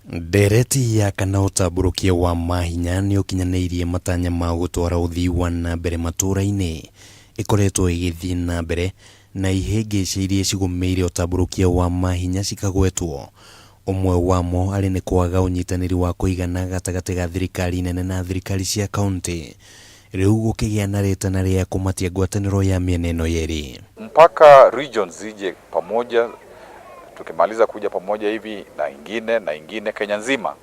Ndereti ya kana ũtambũrũkia wa mahinya nĩ ũkinyanĩirie matanya ma gũtwara ũthii wa na mbere matũũra-inĩ ĩkoretwo ĩgĩthiĩ na mbere na ihĩngĩca iria cigũmĩire ũtambũrũkia wa mahinya cikagwetwo. Ũmwe wamo arĩ nĩ kwaga ũnyitanĩri wa kũigana gatagatĩ ga thirikari nene na thirikari cia kaunti. Rĩu gũkĩgĩa na rĩtana rĩa kũmatia ngwatanĩro ya mĩena ĩno yerĩ. Mpaka regions zije pamoja, tukimaliza kuja pamoja hivi na ingine na ingine Kenya nzima,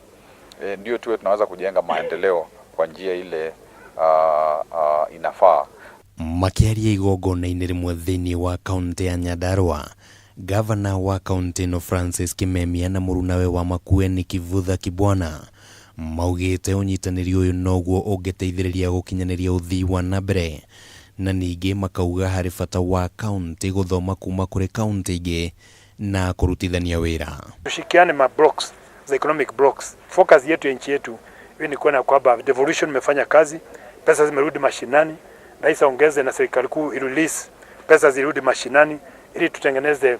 ndio tuwe tunaweza kujenga maendeleo kwa njia ile inafaa. Makĩaria igongona-inĩ rĩmwe thĩinĩ wa kaunti ya Nyandarua, gavana wa kaunti ĩno Francis Kimemia na mũrunawe wa Makueni Kivutha Kibwana maugĩte ũnyitanĩri ũyũ noguo ũngĩteithĩrĩria gũkinyanĩria ũthii wa na mbere, na ningĩ makauga harĩ bata wa kaunti gũthoma kuma kũrĩ kaunti ingĩ na kũrutithania wĩra. Tushikiane ma blocks za economic blocks. Focus yetu ya nchi yetu hiyo ni kuona kwamba devolution imefanya kazi, pesa zimerudi mashinani, rais aongeze na serikali kuu irelease pesa zirudi mashinani ili tutengeneze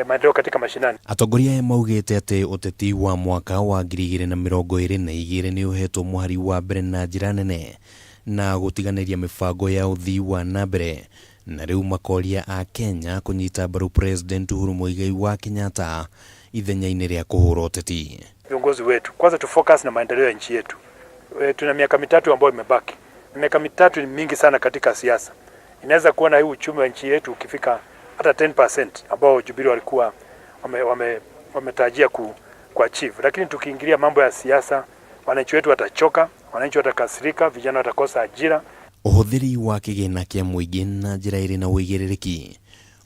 maendeleo katika mashinani. Atongoria aya maugĩte atĩ ũteti wa mwaka wa 2022 nĩ ũhetwo mũhari wa mbere na njĩra nene na gũtiganĩria mĩbango ya ũthii wa na mbere, na rĩu makoria a Kenya kũnyita mbaru President Uhuru Muigai wa Kenyatta ithenya-inĩ rĩa kũhũra ũteti. Viongozi wetu kwanza tu focus na maendeleo ya nchi yetu. Tuna miaka 3 ambayo imebaki. Miaka 3 ni mingi sana katika siasa. Inaweza kuona hii uchumi wa nchi yetu ukifika hata 10% ambao Jubilee walikuwa wametarajia ku achieve. Lakini tukiingilia mambo ya siasa, wananchi wetu watachoka, wananchi watakasirika, vijana watakosa ajira. Ũhũthĩri wa kĩgĩna kĩa mũingĩ na njĩra ĩrĩ na ũigĩrĩrĩki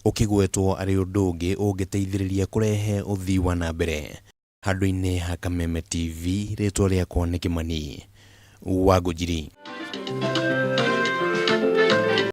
ũkĩgwetwo arĩ ũndũ ũngĩ ũngĩteithĩrĩria kũrehe ũthii wa na mbere. Handũ-inĩ ha Kameme TV, rĩtwa rĩakwa nĩ Kĩmani wa Ngũnjiri.